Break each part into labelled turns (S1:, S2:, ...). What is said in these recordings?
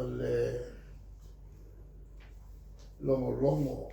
S1: O le logologo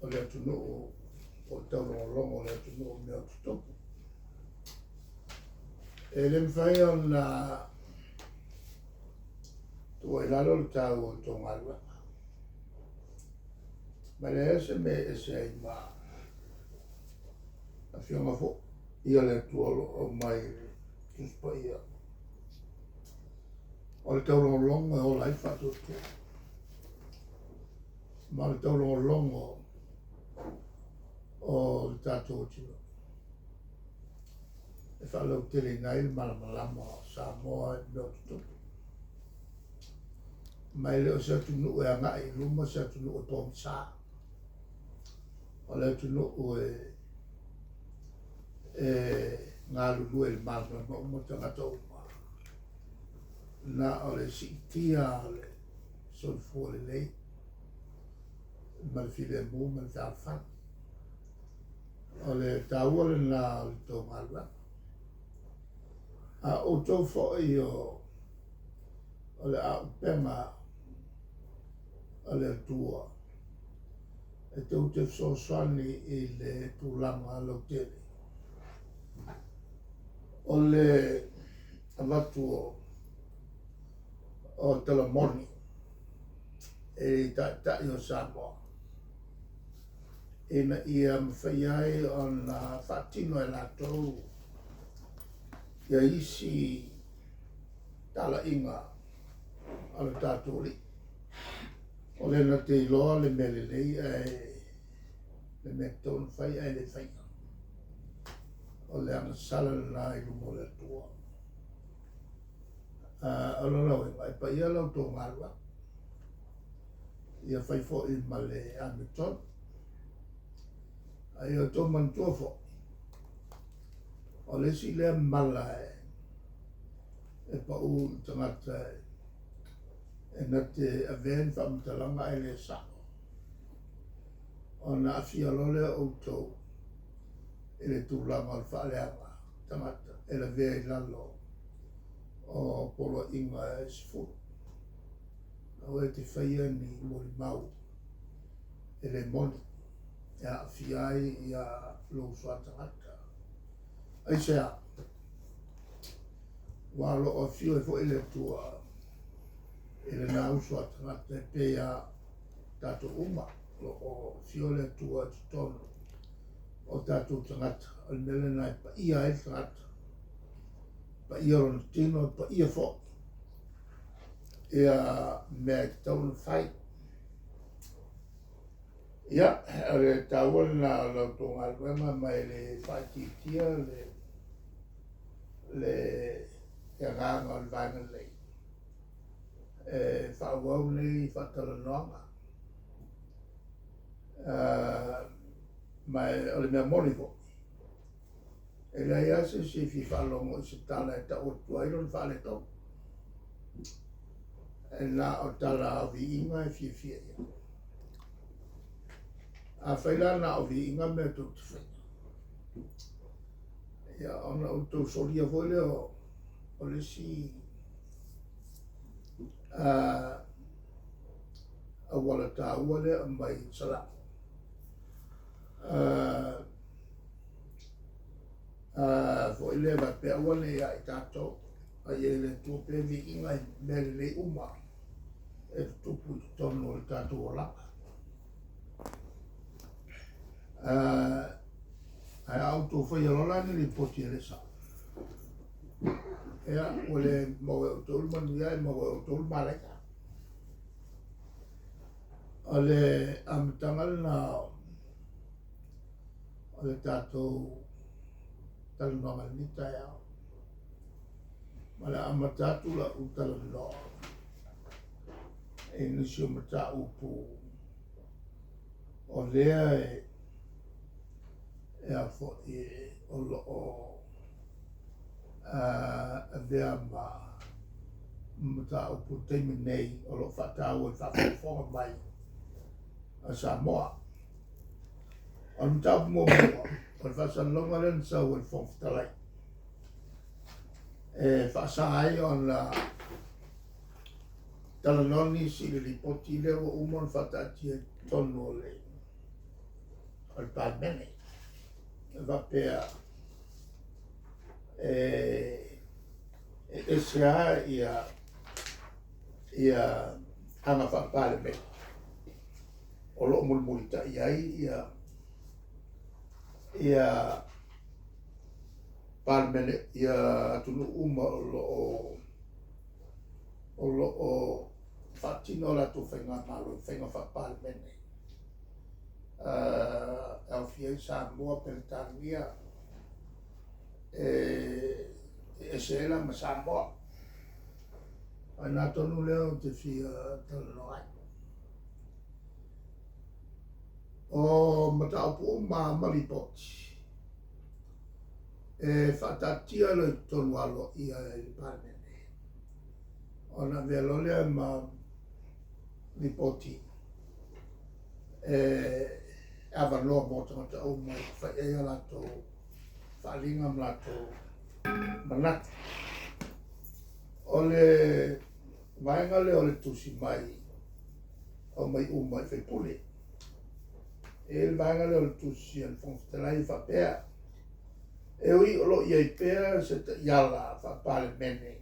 S1: o le atunuu po o le taulogologo o le atunuu i mea o tutupu. E le mafai ona tuua i lalo le taua o le tou galuega. Ma e leai se mea e ese ai ma Afioga foi ia le Atua o lo o aumai i le Tusi Paia. O le taulogologo e ola ai le faatuatua, ma o le taulogologo o le tatou atunuu e faalauteleina ai le malamalama o Samoa i mea o tutupu. Ma e le o se atunuu e agai i luma se atunuu e pogisa. O le atunuu e e galulue i le malamalama uma tagata uma. Na o le siitia o le soifua lelei ma le filemu ma le fealofani. O le taua lena o le tou galuega. A o outou foi o o le auupega a le Atua e tou te fesoasoani i le tulaga lautele o le avatu o tala moni i Taitai o Samoa ina ia mafai ai ona faatino e latou ia isi talaiga a lo tatou Alii. O le na te iloa le mea lelei ae le mea tatau ona fai ae le faia. O le agasala lena i luma o le Atua. O lona uiga, e paia la outou galuega. Ia fai foi ma le amiotonu. A ia outou manatua foi, o le isi lea mala e pau i tagata e na te avea ni faamatalaga ae le sao, ona aafia loa lea o outou i le tulaga o le faaleaga tagata e lavea i lalo o poloaiga e 10. Aua e te faia ni molimau e le moni e aafia ai ia lou uso a tagata. Aisea? Aua o lo o afio ai foi le Atua i lena uso a tagata e pei a tatou uma. O lo o afio le Atua i totonu o tatou tagata. O le mea lena e paia ai le tagata. Paia lona tino, e paia foi ia mea e tatau ona fai. Ia, o le taua lena o la outou galuega ma e le faaitiitia le le agaga o le vaega nei e faaauau nei faatalanoaga. Ma o le mea moni foi, e leai lava se isi e fia faalogo i se tala e tau atu ai lona faaletonu. E na o tala o viiga e fiafia i ai. Afai la na o viiga mea tou te faia, ia ona outou solia foi lea o le isi auala taua lea e aumai i Salamo. Foi lea faapea aua ne i ia i tatou, a ia i le Atua pea viiga i mea lelei uma e tutupu i totonu o le tatou olaga. Ae a outou faia loa la ni lipoti e le sao, ia, ua le maua e outou le manuia ae maua e outou le malaia. O le amataga lena o le tatou talanoaga i lenei taeao. Ma le amata atu lau talanoa i nisi o mataupu o lea e a foi o lo o avea ma mataupu i le taimi nei o lo o faataua i le faafogafoga mai a Samoa. O le mataupu muamua, o le faasalalauga lea na sau e le Fofoga Fetalai e faasa ai ona Talanoa nisi i le lipoti lea ua uma ona faataatia i totonu o le o le Palemene. E faapea e ese lava ia aga faa-Palemene o lo o mulimulitai ai ia Palemene ia atunuu uma o lo o faatino a latou faigamalo i faiga faa-Palemene, e aofia ai Samoa, Peretania, e ese ai la ma Samoa. O i ina tonu lea ou te fia talanoa ai. O mataupu uma ma lipoti e faataatia loa i totonu aloaia i le Palemene, ona avea loa lea ma lipoti e avanoa mo tagata uma e fai ai a latou faaaliga ma latou manatu. O le vaega lea o le tusi mai aumai uma i faipule. E i ai le vaega lea o le tusi a le Fofoga Fetalai e faapea, e ui o lo o i ai pea se taiala faa-Palemene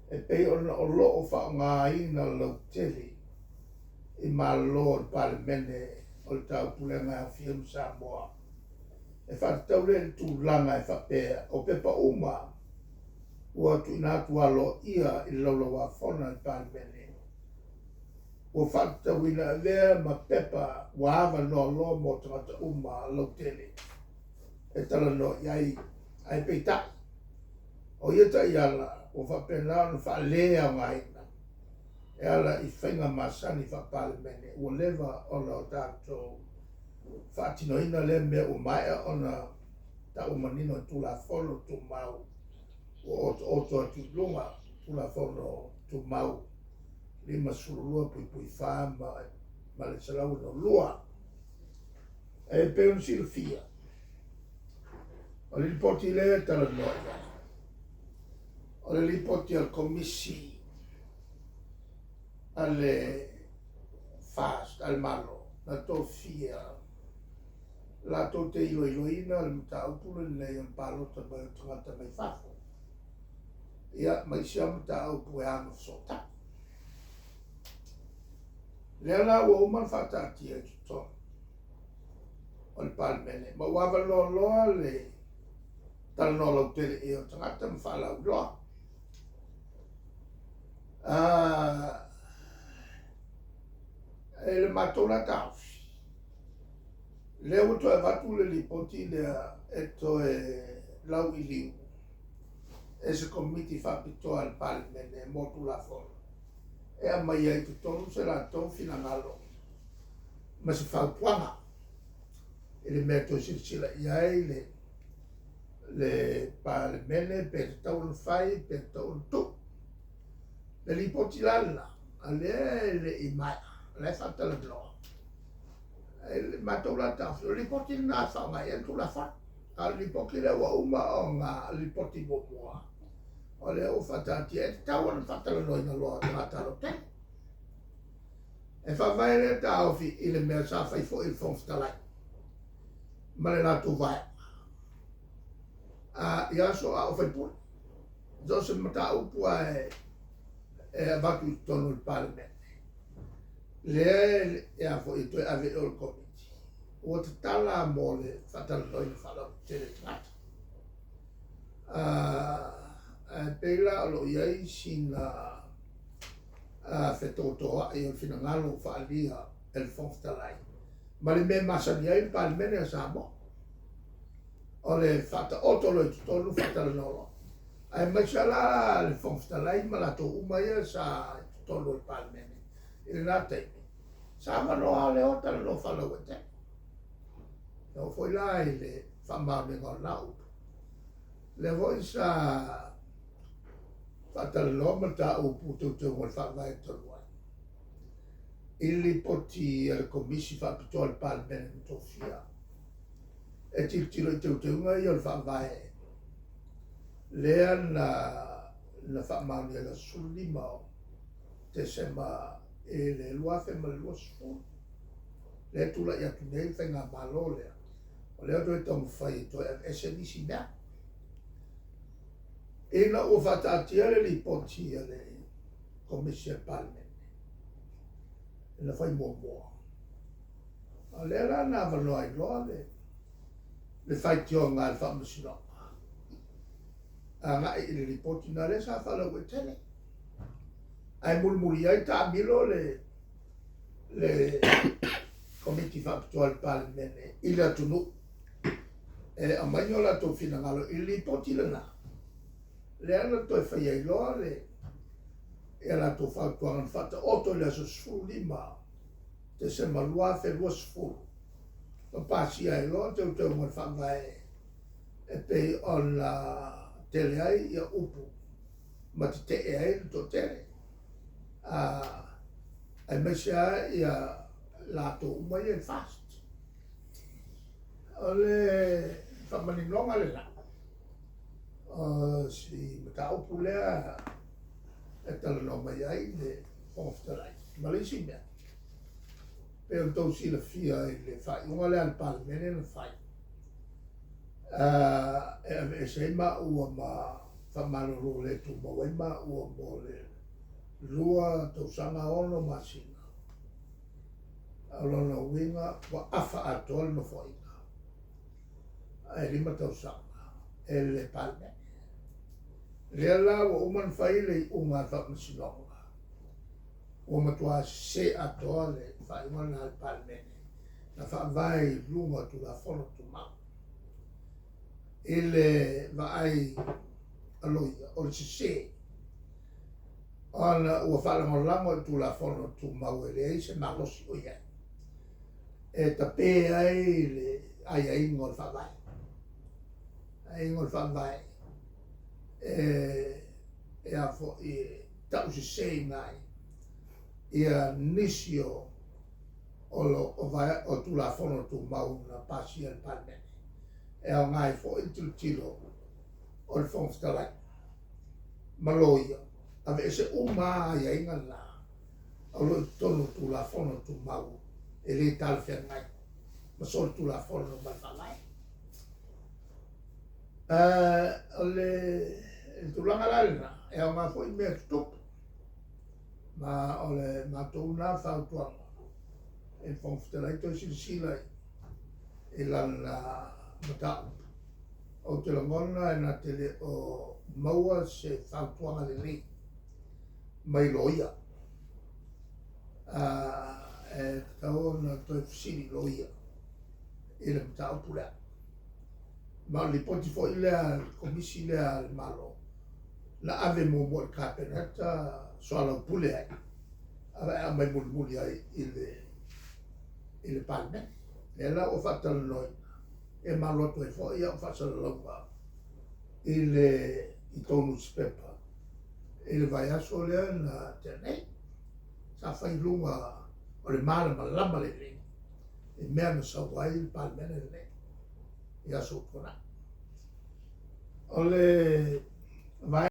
S1: e pei ona o lo o faaaogaina lautele i Malo o le Palemene o le Taupulega e aofia ai ma Samoa, e faatatau lea i le tulaga e faapea o pepa uma ua tuuina atu aloaia i le Laulau-a-Fono a le Palemene ua faatatauina e avea ma pepa ua avanoa loa mo tagata uma lautele e talanoa i ai, ae peitai o ia taiala ua faapena ona faaleaogaina e ala i faiga masani faa-Palemene ua leva ona o tatou faatinoina lea mea ua maea ona taua manino i Tulafono Tumau ua otooto atu i luga, Tulafono Tumau 52.4 ma le 162. E pei ona silafia, o le lipoti lea e talanoa i ai, o le lipoti a le Komisi a le FAST a le Malo na tofia latou te iloiloina le mataupu lenei o le palota mai o tagata mai fafo, ia ma isi lava mataupu e agafesootai. Lea la ua uma ona faataatia i totonu o le Palemene ma ua avanoa loa le talanoa lautele i ai o tagata ma faalauiloa. E le matou la taofi, lea ua toe avatu le lipoti lea e toe lauiliu e se Komiti Faapitoa a le Palemene mo Tulafono e aumai ai i totonu se latou finagalo ma se fautuaga i le mea e toe silasila i ai le Palemene pe tatau ona fai pe tatau ona tuu. Le lipoti la lena, a lea e le i maea, o la e faatalanoa. E le matou la taofi, o le lipoti lena e faaaoga i ai le Tulafono. A o le lipoti lea ua uma ona lipoti muamua, o lea ua faataatia e tatau ona faatalanoaina loa e tagata lautele. E faavae lea taofi i le mea sa fai foi e le Fofoga Fetalai ma le latou vaega i aso a o faipule. So o se mataupu lava e avatu i totonu o le Palemene, lea e a foi e toe ave i o i le Komiti, ua tatala mo le faatalanoaina faalauaitele e tagata. Ae pei la o lo o i ai sina fetotoai o le finagalo ua faaalia e le Fofoga Fetalai ma le mea e masani ai le Palemene a Samoa, o le faataoto loa i totonu faatalanoa loa. Aemaise la le Fofoga Fetalai ma latou uma ia sa i totonu o le Palemene i lena taimi, sa avanoa le o talanoa faalauaitele. E oo foi la i le faamaoniga o lena upu, lea foi sa faatalanoa mataupu teuteuga o le Faavae talu ai i le lipoti a le Komisi Faapitoa a le Palemene na tofia e tilotilo i teuteuga ia o le Faavae lea na faamaonia i le aso 15 o Tesema i le 2020. Lea e tulai atu nei le Faigamalo lea, o lea ua toe taumafai e toe aveese nisi mea. Ina ua faataatia le Lipoti a le Komisi a le Palemene na fai muamua, o lea la na avanoa ai loa le faitioga a le Faamasinoga agai i le Lipoti lena lea sa faalauaitele, ae mulimuli ai taamilo le Komiti Faapitoa a le Palemene i le atunuu e aumai ni o latou finagalo i le Lipoti lena, lea na toe fai ai loa le latou fautuaga na faataoto i le aso 15 Tesema 2020, ma pasia ai loa teuteuga o le Faavae e pei ona tele ai ia upu ma tetee ai le toatele, aemaise lava ia latou uma ia i le FAST. O le faamaninoga lena o si mataupu lea e talanoa mai ai le Fofoga Fetalai. Ma le isi mea, pei ona outou silafia i le faaiuga lea a le Palemene na fai, e aveese ai maua ma faamalolo le tumau ai maua mo le 2 tausaga 6 masina. O lona uiga ua afa atoa le nofoaiga ae 5 tausaga e le Palemene. Lea la ua uma ona fai le iuga a le Faamasinoga, ua matua sese atoa le faaiuga lena a le Palemene na faavae i luga o Tulafono Tumau. I le vaai a loia, o le sese, ona ua faalagolago i Tulafono Tumau e leai se malosi o i ai e tape ai le aiaiga o le Faavae. Aiaiga o le Faavae e a foi e tauseseina ai ia nisi o o Tulafono Tumau na pasia e le Palemene. E aoga ai foi le tilotilo o le Fofoga Fetalai ma loia, aveese uma lava aiaiga na o lo o i totonu o Tulafono Tumau e le talafeagai ma solitulafono ma le Faavae. O le tulaga la lena, e aoga foi mea tutupu, ma o le matou lena fautuaga i le Fofoga Fetalai toe silasila i lana mataupu. Ou te lagona e na te le o maua se fautuaga lelei mai loia. E tatau ona toe fesili i loia i le mataupu lea. Ma o le lipoti foi lea a le Komisi lea a le Malo na ave muamua i le Kapeneta soalaupule ai, ae aumai mulimuli ai i le Palemene. Lea la ua faatalanoaina, e malo atu ai foi au faasalalauga i le i tou nusipepa i le vaiaso lea na tea nei. Sa fai i luga o le malamalama lelei i mea na sau ai le Palemene lenei i aso ua tuanai. O le vaega.